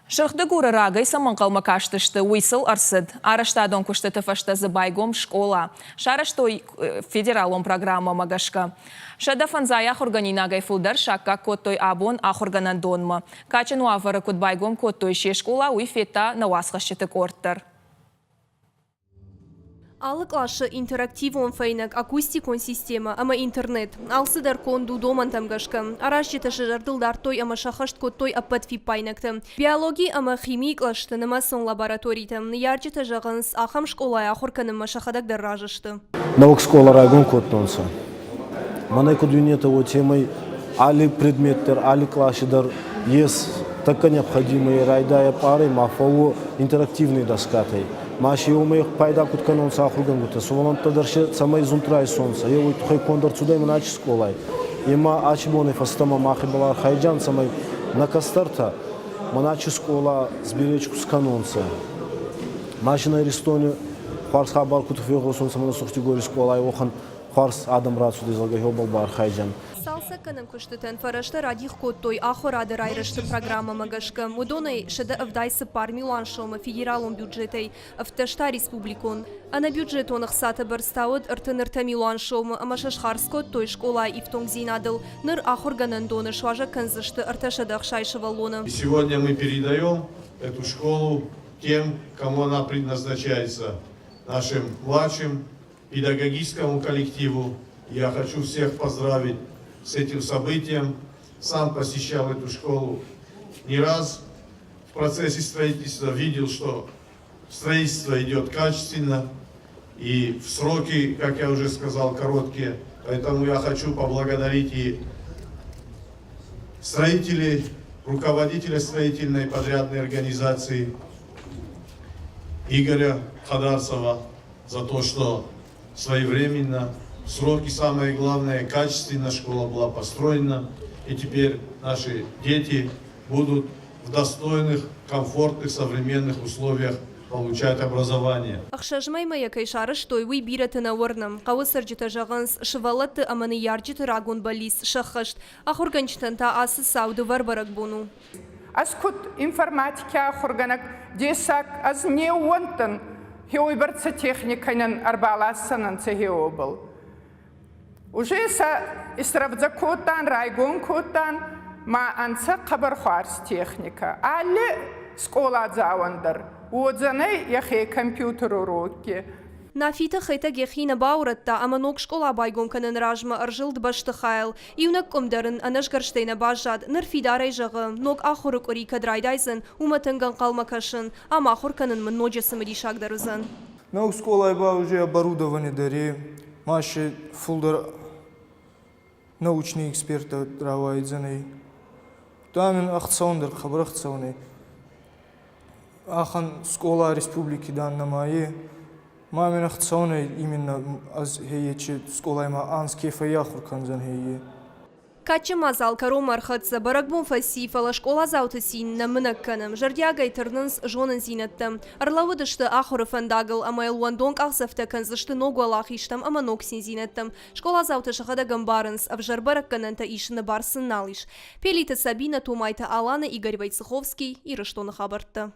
Сырх Дыгуры рагӕй цӕмӕ ӕнхъӕлмӕ кастысты, уый сыл ӕрцыд. Арӕзтадон куыстыты фӕстӕ дзы байгом скъола. Сарӕзтой федералон программӕмӕ гӕсгӕ. 150 ахуыргӕнинагӕй фылдӕр саккаг кодтой абон ахуыргӕнӕндонмӕ. Кадджын уавӕры куыд байгом кодтой се скъола, уый федта нӕ уацхӕсджыты къорд дӕр. Алы къласы интерактивон фӕйнӕг, акустикон системӕ ӕмӕ интернет. Алцыдӕр конд у домӕнтӕм гӕсгӕ. Аразджытӕ сӕ зӕрдыл дардтой ӕмӕ сӕххӕст кодтой ӕппӕт фиппаинӕгтӕ. Биологи ӕмӕ химийы кълӕсты нымӕцон лабораторитӕ. Ныййарджытӕ зӕгъынц, ахӕм скъолайы ахуыр кӕнынмӕ сӕхӕдӕг дӕр разы сты. Нӕуӕг скъола райгон кодтонцӕ. Мӕнӕ куд уинетӕ, уотемӕй алли предмет дӕр, алли къласи дӕр ес тӕккӕ необходимый райдайӕ пъарӕй ма фӕууо интерактивный доскатӕй. Ма си уомӕй пайда куд кӕнонцӕ ахургӕнгутӕ, сувӕллӕнттӕ дӕр си цӕмӕй зунд райсонцӕ, е уой туххӕй конд ӕрцудӕй мӕн ачи скъолай. Ема ачи бонӕй фӕстӕмӕ мах ибӕл архайдзиан, цӕмӕй нӕ кӕстӕртӕ мӕн ачи скъола сберечь ку скӕнонцӕ. Ма си нӕ Иристони хуарз хабар куд фегъосонцӕ мӕнӕ Сурх-Дигори скъолай уӕхӕн хуарз адӕм рацудӕй, зӕгъгӕ, еубӕл баархайдзӕн. Цалцӕггӕнӕн куыстытӕн фӕрӕзтӕ радих кодтой ахуырады райрӕзты программӕмӕ гӕсгӕ. Уыдонӕй 184 милуан сомы федералон бюджетӕй, 17 та республикон. Ӕнӕбюджетон ӕхцаты бӕрц та уыд 33 милуан сомы ӕмӕ сӕ схардз кодтой скъолайы ифтонгдзинадыл. Ныр ахуыргӕнӕндоны суазӕг кӕндзысты 360 сывӕллоны. Сегодня мы передаем эту школу тем, кому она предназначается, нашим младшим педагогическому коллективу. Я хочу всех поздравить с этим событием. Сам посещал эту школу не раз. В процессе строительства видел, что строительство идет качественно и в сроки, как я уже сказал, короткие. Поэтому я хочу поблагодарить и строителей, руководителя строительной подрядной организации Игоря Хадарцева за то, что своевременно, в сроки, самое главное, качественно школа была построена. И теперь наши дети будут в достойных, комфортных, современных условиях получать образование. Ӕхсӕз мӕймӕ йӕ кӕй сарӕзтой, уый бирӕты нӕ уырны. Хъӕуы цӕрджытӕ зӕгъынц, сывӕллӕтты ӕмӕ ныййарджыты рагон бӕллиц сӕххӕст. Ахуыргӕнджытӕн та ацы цау дывӕр бӕрӕгбон у. Ӕз куд информатикӕ ахургӕнӕг, дессаг ӕз не ууӕндтӕн, хеуойбӕрцӕ техникӕнӕн ӕрбаласдзӕнӕнцӕ хеуобӕл. Уже сӕ исрӕвдзӕ кодтан, райгон кодтан, ма ӕнцӕ хъӕбӕр хуарз техникӕ. Алли скъоладзауӕн дӕр уодзӕнӕй йӕхе компьютер урокки. Нафиты Хетӕг йӕхи нӕ баурӕдта ӕмӕ ног скъола байгом кӕныны размӕ ӕрзылд бӕстыхайыл. Иунӕг къуым дӕр ын ӕнӕсгӕрстӕй нӕ баззад. Ныр фидарӕй зӕгъы, ног ахуыры къуыри кӕд райдайдзӕн, уымӕ тынг ӕнхъӕлмӕ кӕсын. Ам ахуыр кӕнын мын ноджы цымыдисагдӕр уыдзӕн. Ног скъолайы ба уже оборудование дӕр и, ма си фулдӕр научный эксперттӕ рауайдзӕнӕй. Та мин ӕхцӕуӕндӕр, хъӕбӕр ӕхцӕуӕн ӕй. Ахӕн скъола республики дан нӕма Ма мин ӕхцӕуӕн ӕй именно ӕз хейечи скъолай ма анз ке фӕййахур кӕндзӕн хейе. Кадджын мадзал кӕронмӕ ӕрхӕццӕ, бӕрӕгбон фӕци, фӕлӕ скъоладзауты цин нӕ мынӕг кӕны. Зӕрдиагӕй тырнынц зонындзинӕдтӕм. Ӕрлӕууыдысты ахуыры фӕндагыл ӕмӕ йыл уӕндон къахдзӕфтӕ кӕндзысты ног уӕлахизтӕм ӕмӕ ног циндзинӕдтӕм. Скъоладзаутӕ сӕхӕдӕг ӕмбарынц, ӕвзӕр бӕрӕггӕнӕнтӕ исыны бар сын нал ис. Пелиты Сабинӕ, Томайты Алана, Игорь Войцеховский, Ирыстоны хабӕрттӕ.